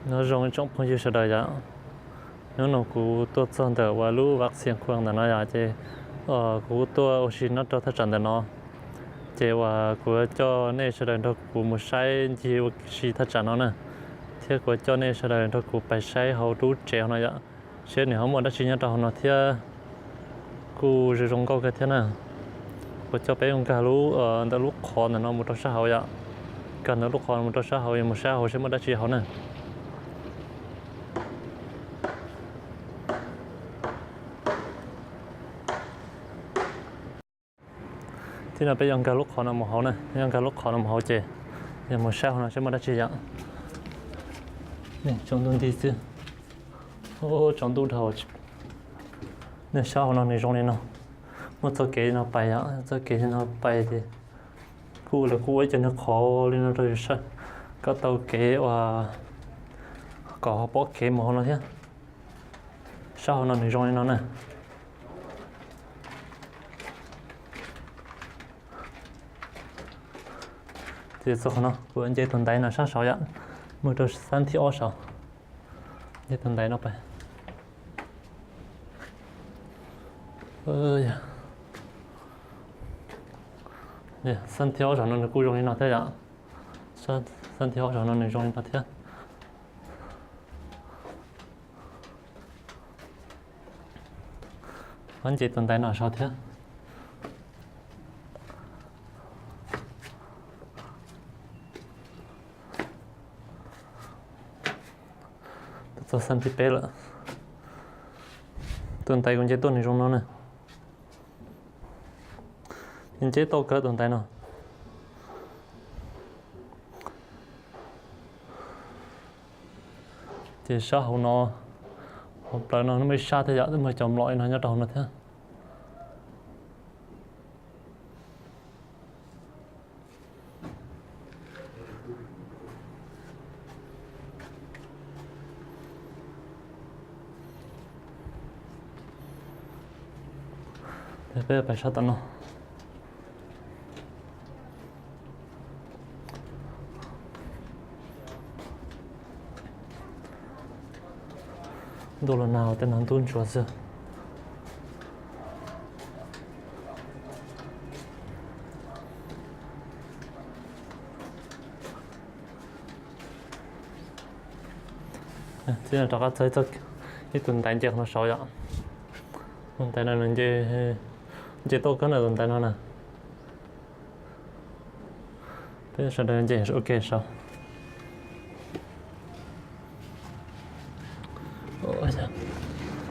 Nyob zoo tsoom phooj ywg sawv daws yom. Hnub no kuv tuaj txog ntawm uas lub vav xias khuam ntawm no yom, ces kuv tuaj ua si nyob rau thaj tsam ntawm no. Ces uas kuv coj nej sawv daws nrog kuv mus saib ncig ua si thaj tsam no na, thiab kuv coj nej sawv daws nrog kuv pais saib hauv lub tsev hauv no yom, seb nws ho muaj dab tsi nyob rau hauv no thiab. Kuj zoo zoo nkauj kawg thiab na. Kuv coj peb mus nkag lub, ntawm lub qhov ntawm no mus rau sab hauv yom. Nkag ntawm lub qhov mus rau sab hauv, yuav mus saib hauv seb muaj dab tsi hauv na. Thiab no peb yuav nkag lub qhov no mus hauv na, yuav nkag lub qhov no mus hauv ces yuav mus saib hauv no seb muaj dab tsi yom. Tsaus ntuj nti xwb, tsaus ntuj dhau. Nej saib hauv no nws zoo li no, muaj txoj kev li no pais yom, txoj kev li no pais ces kuj lawv kuj ua ib co nyuag qhov li no rau yus saib kom tau kev uas kom ho pom kev mus hauv no thiab. Saib hauv no nws zoo li no na. Ces txog qhov no kuv nce tus ntaiv no sab saud yom, mus rau xab thib ob saud. Nce tus ntaiv no pais. Xab thib ob saum no nws kuj zoo li no thiab yom. Xab thib ob saum no nws zoo li no thiab. Nce tus ntaiv no saud thiab. Twb txog xab thib peb lawm. Tus ntaiv kuv nce tuaj nws zoo no na. Nce tau kawg tus ntaiv no. Ces sab hauv no, hauv plawv no muaj ib sab thiab yom, twb muaj cov mlom no nyob rau hauv no thiab. Peb pais sab tom no. Ntuj los nag tej no ntub ntsuav xwb. Thiab rov qab txog ib tus ntaiv nce qhov no saud yom. Tus ntaiv no nws nce, nce tuaj kawg na tus ntaiv no na. Peb sawv daws nce ua ke saud.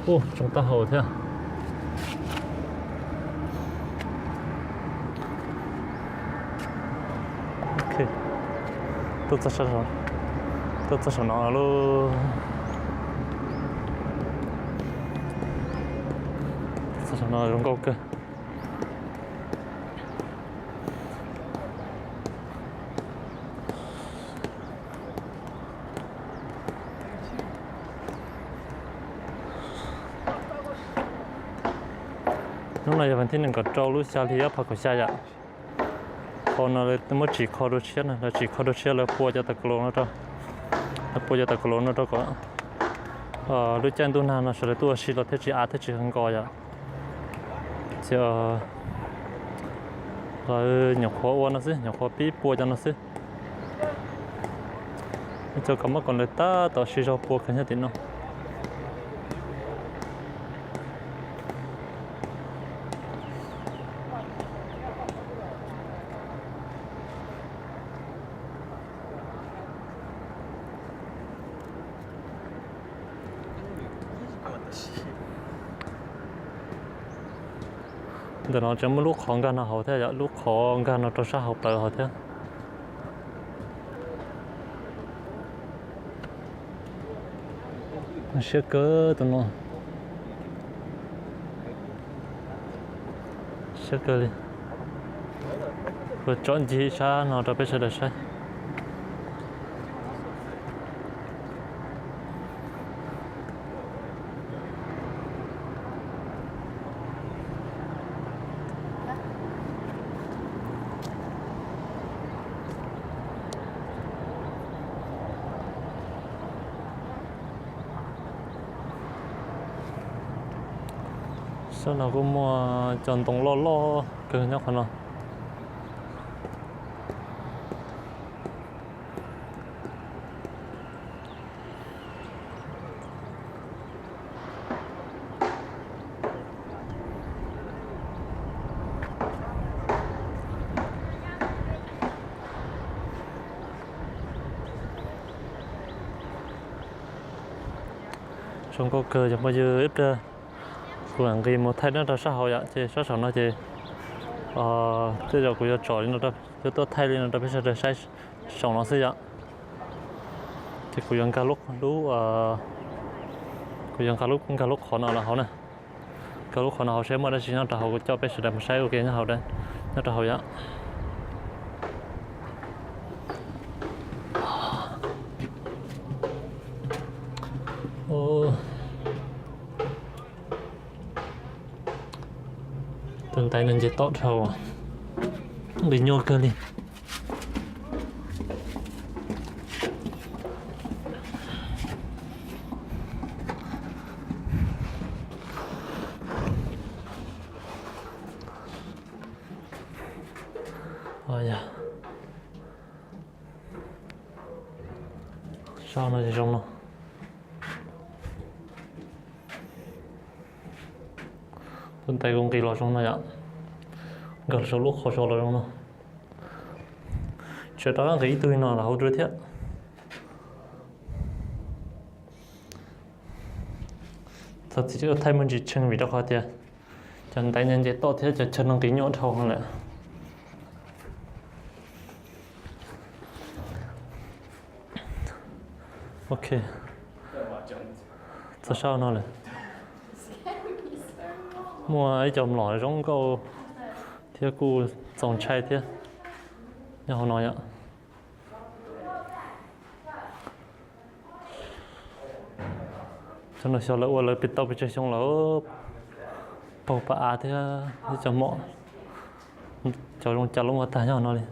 Ub, tsoo taub hau thiab. Tuaj txog saum no lauj. Tuaj txog saum no zoo nkauj kawg. Hnub no yog vas thib nees nkaum rau lub xya hli ob phav kaum xya yom. Qhov no lawv muab tsim kho dua tshiab na, lawv tsim kho dua tshiab lawv pua cov tas kas los no rau, lawv pua cov tas kas los no rau kom lub caij ntuj nag no sawv daws tuaj ua si los thiaj tsis av thiaj tsis nkos yom. Ces lawv nyuam qhuav ua no xwb, nyuam qhuav pib pua cov no xwb. Cov kos mob kos lawv tab tom siv zog pua kawg nyob tim no. Ntawm no tseem muaj lub qhov nkag no hauv thiab yom, lub qhov nkag no rau sab hauv plawv hauv thiab. Siab kawg tus no. Siab kawg li. Kuv tso ncig sab no rau peb sawv daws saib. Sab no kuj muaj cov ntoo loj loj kawg nyob qhov no. Zoo nkauj kawg cov phooj ywg, ib pliag kuv mam nqis mus thaij nyob rau sab hauv yom, ces sab saum no ces tej zaum kuv yuav tsom li no, yuav tuaj thaij li no rau peb sawv daws saib saum no xwb yom. Ces kuv yuav nkag lub, kuv yuav nkag lub, nkag lub qhov no los hauv na. Nkag lub qhov no hauv saib muaj dab tsi nyob rau hauv, kuv coj peb sawv daws mus saib ua ke nyob hauv, nyob rau hauv yom. Tus ntaiv no nce toj dhau, nqis nyuaj kawg li. Sab no zoo no. Tus ntaiv kuv nqis los zoo no yom. Nkag saum lub qhov zos los zoo no. Tseem rov qab nqis ib tug li no los hauv dua thiab. Txog txiv thaij muaj ntsis tsheej vim rau qhov tias cov ntaiv nce toj thiab cov chaw no nqis nyuaj dhau lawm. Ok, txog sab no lawm. Muaj ib co mlom zoo nkauj thiab kuj txaus ntshai thiab nyob hauv no yom. Cov no xyov lawv ua lawv pem tau pes tsawg xyoo lawm, paug pa av thiab ib co mom, cov zoo cas los muaj tag nyob hauv no li.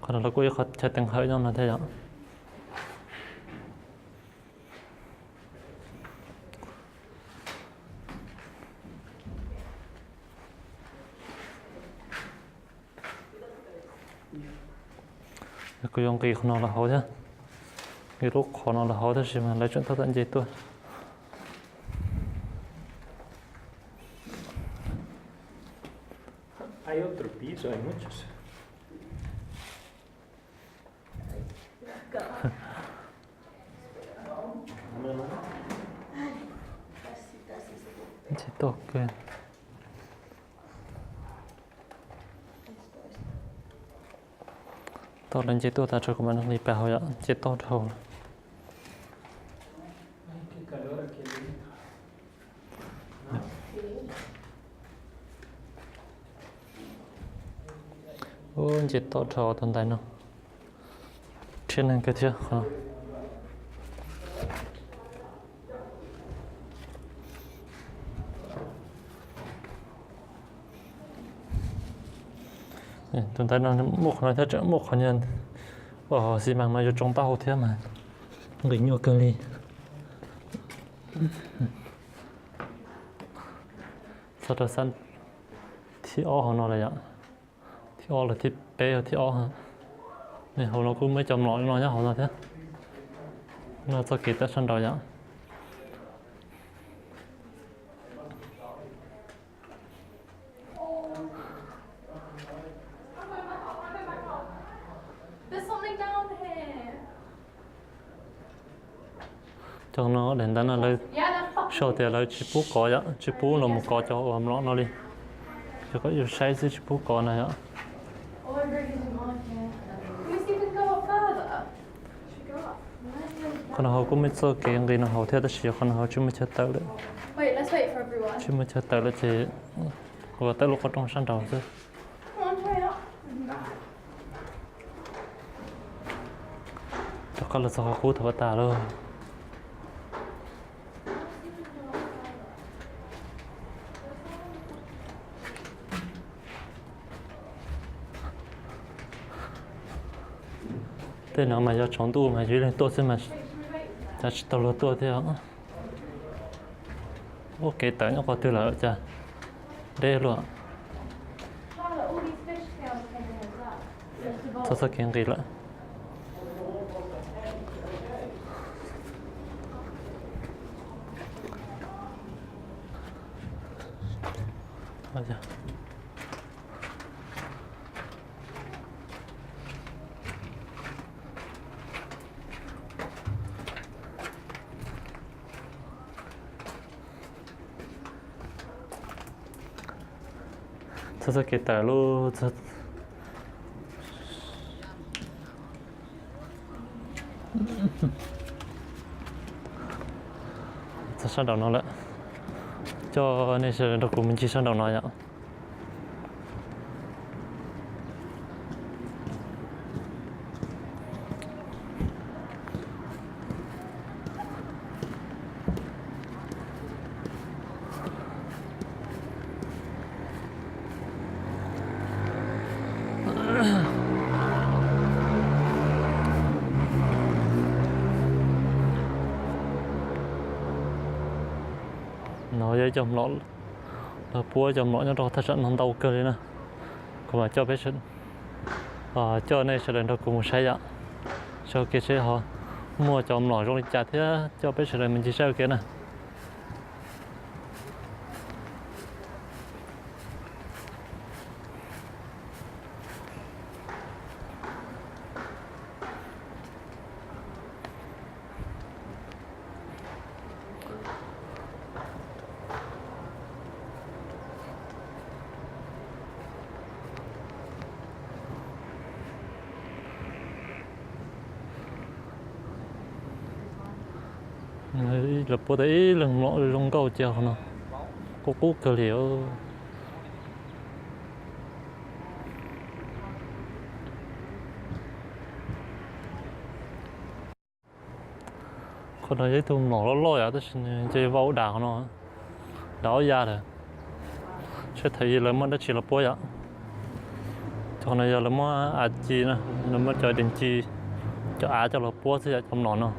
Qhov no los kuj ib qho chaw teev hawm nyob no thiab yom. Kuv yuav nqis qhov no los hauv thiab, nqis lub qhov no los hauv tab sis mas lawv tseem tab tom nce tuaj. Nce toj kawg. Tau lawv nce tuaj tas tso kuv mam li pas hauv yom, nce toj dhau lawm. Ub, nce toj dhau tus ntaiv no. Rhiab neeg kawg thiab. Tus ntaiv no muaj qhov no thiab tseem muaj qhov niag xi mas no yuav tsoo taub hau thiab mas nqis nyuaj kawg li. Txog rau xab thib ob hauv no lawm yom. Thib ob los thib peb los thib ob. Hauv no kuj muaj ib co mlom no nyob hauv no thiab. No txoj kev tawm sab nraud yom. Cov no daim ntawv no lawv sau tias lawv tsis pub kov yom, tsis pub los mus kov cov uas mlom no li. Cov koj yuav saib xwb tsis pub kov na yom. Qhov no hauv kuj muaj txoj kev nqis no hauv thiab tab sis qhov no hauv tsis muaj chaw tawm lawm. Tsis muaj chaw tawm lawm ces kuv tawm lub qhov rooj sab nraud xwb. Rov qab los txog qhov qub thaum tas lawm. Tej no mas yog tsaus ntuj mas yus ib leeg tuaj xwb mas cas tsis tau luag tuaj thiab. Ua kev tawm nyob qhov twg lawm cas deb luaj. Txog txoj kev nqis lawm. Txog txoj kev tawm lub, txog sab nraum no lawm. Coj nej sawv daws nrog kuv mus ncig sab nraum no yom. No yog ib co mlom, lawv puab cov mlom nyob rau thaj tsam no ntau kawg li na. Kuv mam coj peb, coj nej sawv daws nrog kuv mus saib yom. Saib ua ke seb ho muaj cov mlom zoo li cas thiab coj peb sawv daws mus ncig saib ua ke na. Lawv puab tau ib leeg mlom zoo nkauj cia hauv no, qub qub kawg li. Qhov no yog ib tug mlom loj loj yom, tab sis nws nce vau dav qhov no, dav ob ya lawm. Seb thaum ub lawv muab dab tsi los puab yom. Cov no yog lawv muab av ci, lawv muab cov dees ci, cov av coj los puab xwb yom, cov mlom no.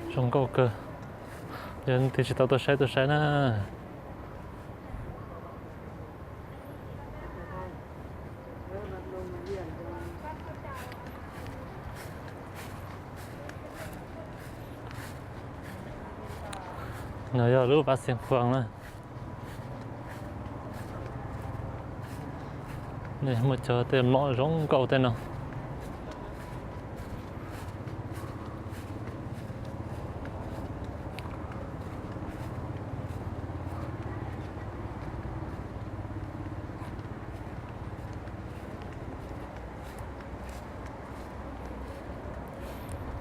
Zoo nkauj kawg. Yog leej twg tsis tau tuaj saib tuaj saib na. No yog lub Vaj Xiam Khuam na. Muaj cov tej mlom zoo nkauj tej no.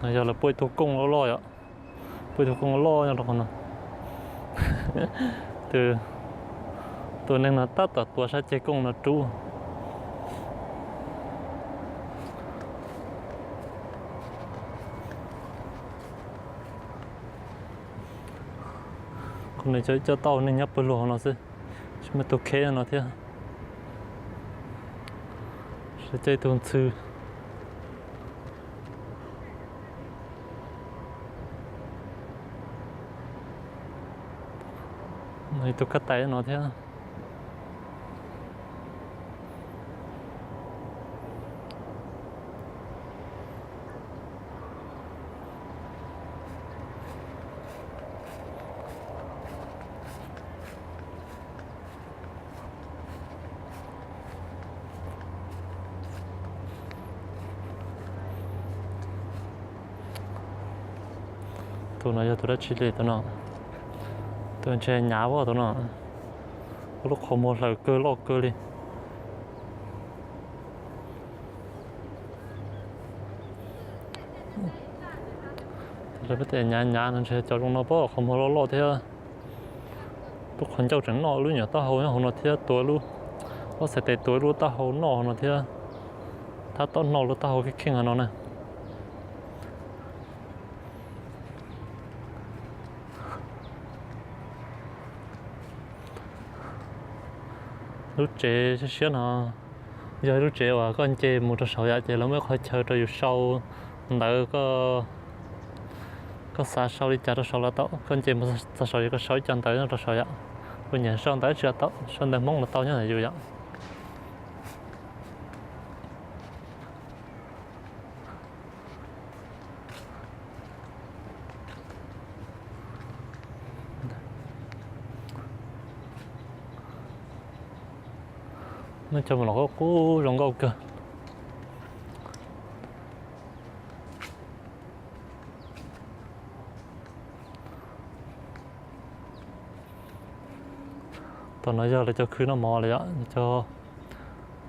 No yog lawv puab ib tug kooj loj loj yom. Puab ib tug kooj loj nyob rau qhov no. Tus neeg no tab tom tuav sab ceg kooj no rub. Qhov no cov coj tau neeg nyob pawg lug hauv no xwb, tsis muaj tus kheb no thiab. Coj ib tug ntxhw, ib tug kab tais no thiab. Tus no yog tus dab tsi li tus no? Tus ntshe nyav as tus no. Ua lub qhov muag hlaws kawg loj kawg li. Peb tes nyav nyav no ntshe cov zoo no pab qhov muag loj loj thiab. Tus qhov ncauj tseem noj lub nyuam taub hau nyob hauv no thiab, tua lub, ob xav tes tua lub taub hau noj hauv no thiab, tab tom noj lub taub hau kheej kheej hauv no na. Lub tsev siab siab no yog ib lub tsev uas koj nce mus rau saud yom, ces lawv muaj ib qhov chaw rau yus sau ntawv, koj xav sau li cas rau saud los tau, koj nce mus txog saud ces koj sau ib co ntawv rau saud yom. Kuv nyiam sau ntawv tsis tau, sau ntawv Hmoob los tau nyob ntawm yus yom. Muaj cov mus los qub qub zoo nkauj kawg. Tom no yog lawv cov khw noj mov lawm yom, cov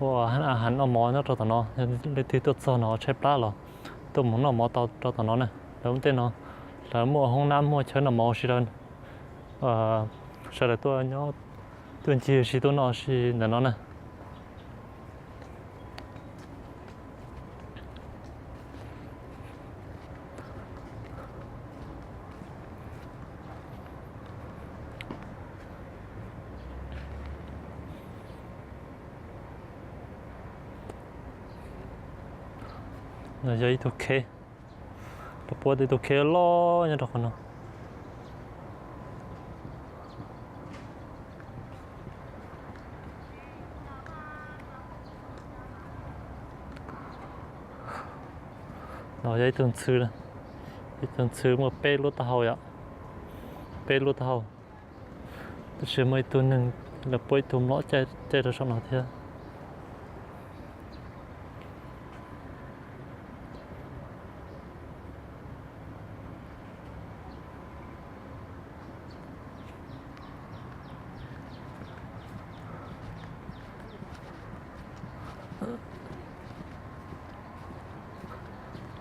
ua a ha noj mov nyob rau tom no. Leej twg tuaj txog no tshaib plab los tuaj mus noj mov tau rau tom no na. Lawv tej no lawv muaj hoob nab muaj chaw noj mov ua si rau sawv daws tuaj nyob, tuaj ncig ua si tuaj noj ua si ntawm no na. No yog ib tug kheb, lawv puab ib tug kheb loj nyob rau qhov no. No yog ib tug ntxhw, ib tug ntxhw muaj peb lub taub hau yom, peb lub taub hau. Tab sis muaj ib tug neeg lawv puab ib tug mlom caij rau saum no thiab.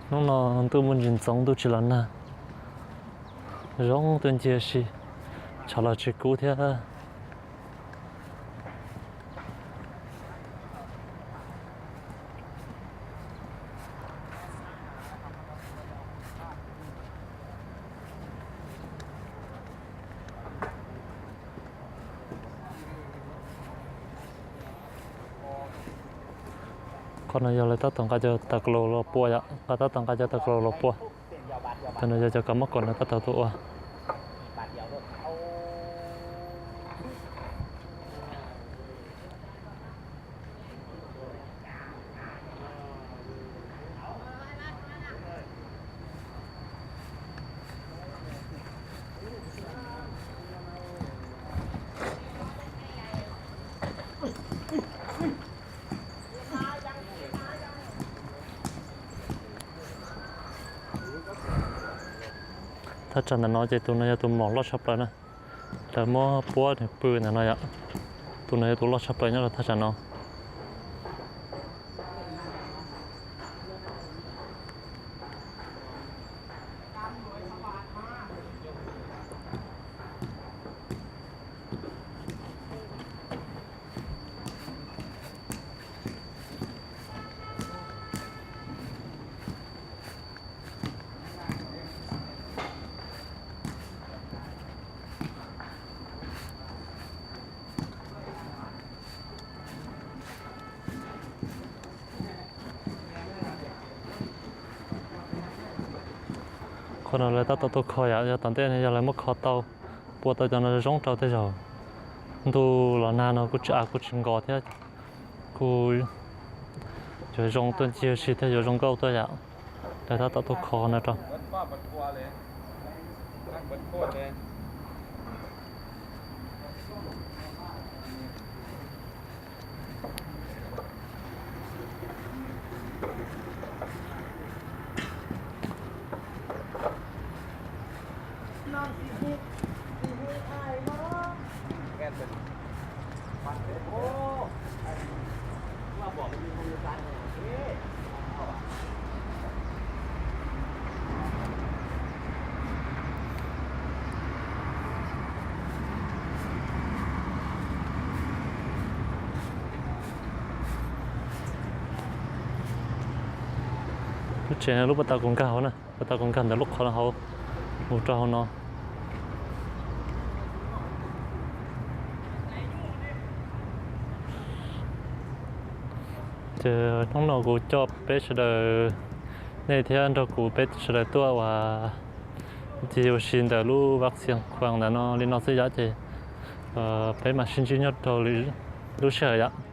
Hnub no ntuj muaj ntsis ntxoov, ntuj tsis los nag, zoo tuaj ncig ua si, tshav los tsis kub thiab. Qhov no yog lawv tab tom nqa cov tas klas los pua yom, lawv tab tom nqa cov tas klas los pua. Tus no yog cov kab mob kaum no tab tom tuaj ua. Thaj tsam ntawm no ces tus no yog tus mlom loj tshaj plaws na. Lawv muab puab nws pw ntawm no yom. Tus no yog tus loj tshaj plaws nyob rau thaj tsam no. Qhov no lawv tab tom tuaj kho yom, yog tom ntej no yog lawv muab kho tau, pua tau cov no zoo rau tej zaum ntuj los nag no kuj tsis av kuj tsis nkos thiab, kuj yuav zoo tuaj ncig ua si thiab yuav zoo nkauj tuaj yom. Lawv tab tom tuaj kho no rau. Tsev lub pas tau kuv nkag hauv na, pas tau kuv nkag ntawm lub qhov no hauv, mus rau hauv no. Ces hnub no kuv coj peb sawv daws, nej thiab nrog kuv peb sawv daws tuaj ua cig ua si ntawm lub vaccine khoom ntawm no li no xwb yom. Ces peb mam sib ntsib nyob rau lwm lub sij hawm yom.